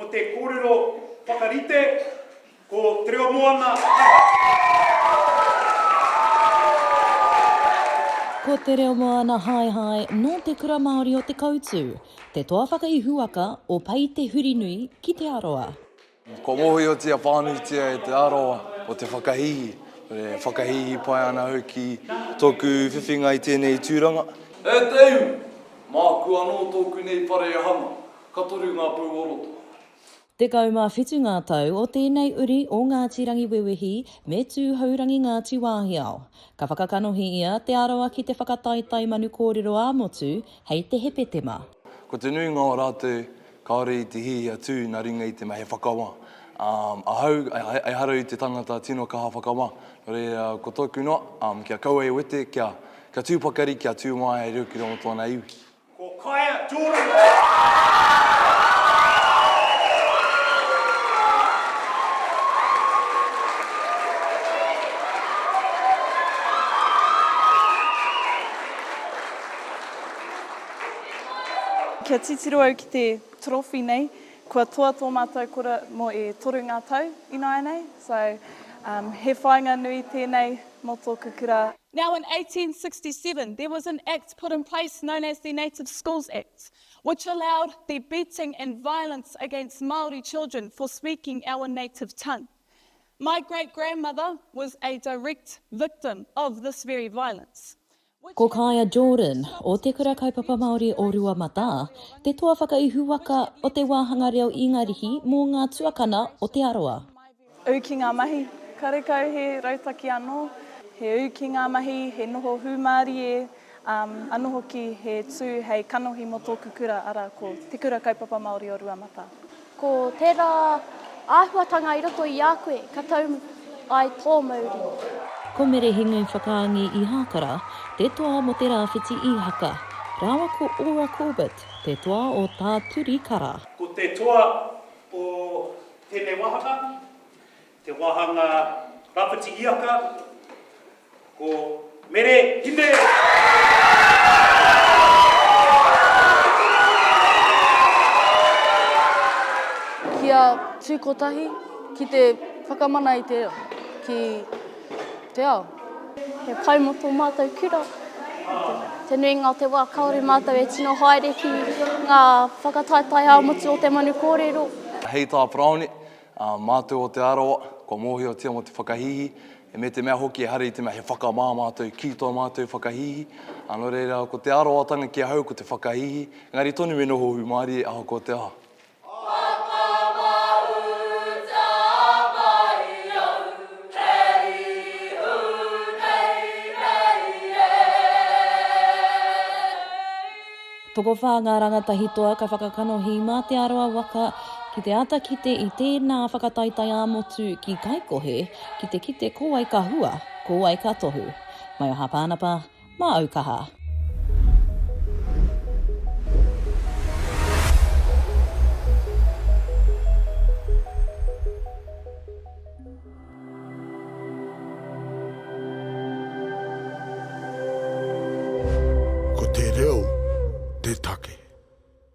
Mō te kōrero whakarite, ko Te Reo Moana Haehae. Ko Te Reo Moana Haehae nō Te Kura Māori o Te Koutu, te toa whakaihuwaka o Pei Te Hurinui ki Te Arawa. Kua mōhiotia whānuitia e Te Arawa o te whakahīhī, e whakahīhī pai ana au ki tōku whiwhinga i tēnei tūranga. E te iwi! Māku anō tōku nei whare e hanga, Ka toru ngā pou o roto. 17 ngā tau o tēnei uri o Ngāti Rangiwewehi me Tūhourangi Ngāti Wāhiao. Ka whakakanohi ia Te Arawa ki te whakataetae manu kōrero ā-motu hei te Hepetema. Ko te nuinga o rātou kāore i te hiahia tū nā runga i te mea he whakawā. Ahau, ehara i te tangata tino kaha whakawā. Nō reira, ko tōku noa, kia kaua e wete, kia tū pakari, kia tū māia hei reo ki runga o tōna iwi. Ko Kaea Jordan. Kia titiro au ki te trophy nei, kua toa tō mātou kura mō e toru ngā tau ināianei, so um, he whāinga nui tēnei mō tōku kura. Now in 1867 there was an act put in place known as the Native Schools Act, which allowed the beating and violence against Māori children for speaking our native tongue. My great-grandmother was a direct victim of this very violence. Ko Kaia Jordan, o Te Kura Kaupapa Māori o Ruamatā, te toa whakaihuwaka o te wāhanga reo Ingarihi mō ngā tuakana o Te Arawa. Ū ki ngā mahi, karekau he rautaki anō, he ū ki ngā mahi, he noho hūmārie, ā, anō hoki he tū hei kanohi mō tōku kura, arā, ko Te Kura Kaupapa Māori o Ruamatā. Ko tērā āhuatanga i roto i a koe, ka tau ai tō mauri. Ko Mere Hingu Whakaangi Ihakara te toa mō Te Rāwhiti Ihaka, rāua ko Ora Corbett te toa o Tā Turi Kara. Ko te toa o Tēnei wāhanga, te wāhanga Rāwhiti Iaka, ko Mere Hine! Kia tū kotahi ki te whakamana i te reo ki te ao. He pai mō tō mātou kura. Te nuinga o te wā kāore mātou e tino haere ki ngā whakataetae ā-motu o te Manu Kōrero. Hei tā Paraone, mātou o Te Arawa, kua mōhiotia mō te whakahīhī, me te mea hoki ehara i te mea he whakamā mātou ki tō mātou whakahīhī, nō reira ko Te Arawatanga ki ahau ko te whakahīhī, engari tonu me noho hūmārie ahakoa te aha. Tokowhā ngā rangatahi toa ka whakakanohi mā Te Arawa waka ki te āta kite i tēnā whakataetae ā-motu ki Kaikohe ki te kite ko wai ka hua, ko wai ka tohu. Mai o Hāpānapa, mā Aukaha.